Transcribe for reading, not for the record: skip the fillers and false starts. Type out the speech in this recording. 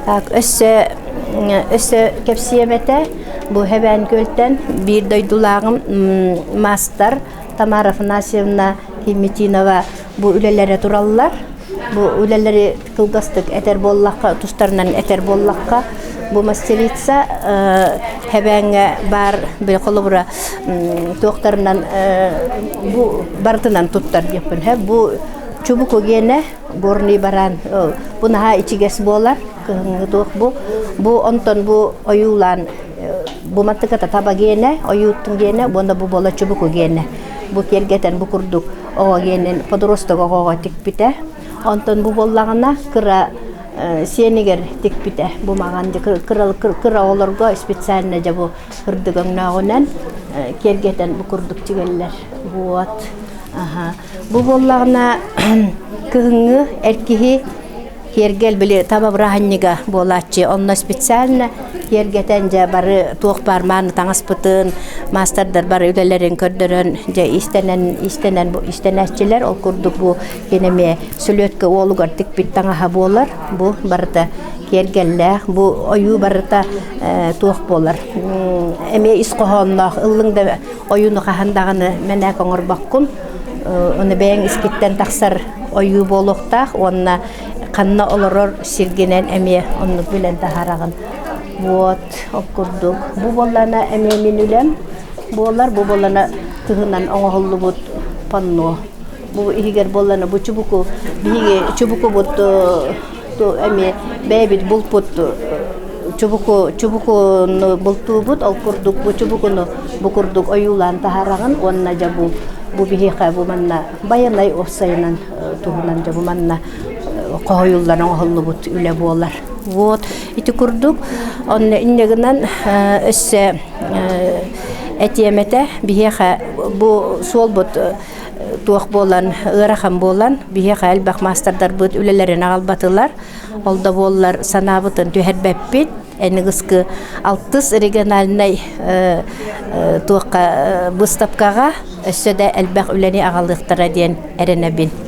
Так, өссө өссө кэпсиэм этэ, бу Хэбээн Күөлтэн биир дойдулааҕым маастар Тамара Афанасьевна Кимитинова бу үлэлэрэ тураллар. Бу үлэлэри кылгастык этэр буоллахха, тустарынан этэр буоллахха, бу мастерица Хэбээҥҥэ баар били холобура туохтарынан бу барытынан туттар диэхпин бу чубуку гиэнэ горный баран бу наһаа ичигэс буолар кыһыҥҥы туох бу бу онтон бу ойуулаан бу маттыката таба гиэнэ ойууттун гиэнэ уонна бу буола чубуку гиэнэ бу киэргэтэн бу курдук оҕо гиэнин подросток оҕоҕо тикпитэ онтон бу буоллаҕына кыра сиэнигэр тикпитэ бу маҕан кыра кыра оҕолорго специально дьэ бу кырдык өҥнөөҕүнэн киэргэтэн бу курдук тигэллэр вот Бу буоллаҕына кыһыҥҥы эр киһи киэргэл били таба бырааһынньыга буолааччы. Онно специально киэргэтэн дьэ бары туох баар мааны таҥаспытын, маастардар бары үлэлэрин көрдөрөн дьэ иистэнэн иистэнэн иистэнээччилэр. Ол курдук бу кини эмиэ сүлүөткэ уолугар тикпит таҥаһа буолар. Бу барыта киэргэллээх. Бу ойуу барыта туох буолар эмиэ ис хоһоонноох ыллыҥ да ойууну хаһан даҕаны мэнээк оҥорбоккун ону бэйэҥ искиттэн тахсар ойуу буолуохтаах уонна ханна олорор сиргинэн эмиэ оннук билэн таһаараҕын вот ол курдук бу буоллаҕына эмиэ мин үлэм буолар бу буоллаҕына тыһынан оҥоһуллубут панно бу иһигэр буоллаҕына бу чубуку биһиги чубукубут эмиэ бэйэбит булпут чубуку чубукуну бултуубут ол курдук бу чубукуну бу курдук ойуулаан таһаараҕын уонна дьэ бу бу биһиэхэ бу манна байанай уопсайынан туһунан дьэ бу манна хоһуйуллан оҥоһуллубут үлэ буолар вот ити курдук онно инньэ гынан өссө этиэм этэ биһиэхэ бу суолбут туох буолан ыарахан буолан биһиэхэ элбэх маастардарбыт үлэлэрин аҕалбатылар ол да буоллар санаабытын түһэрбэппит эныгыскы алтыс региональнай туохха быыстапкаҕа өссө да элбэх үлэни аҕалыахтара диэн эрэнэбин.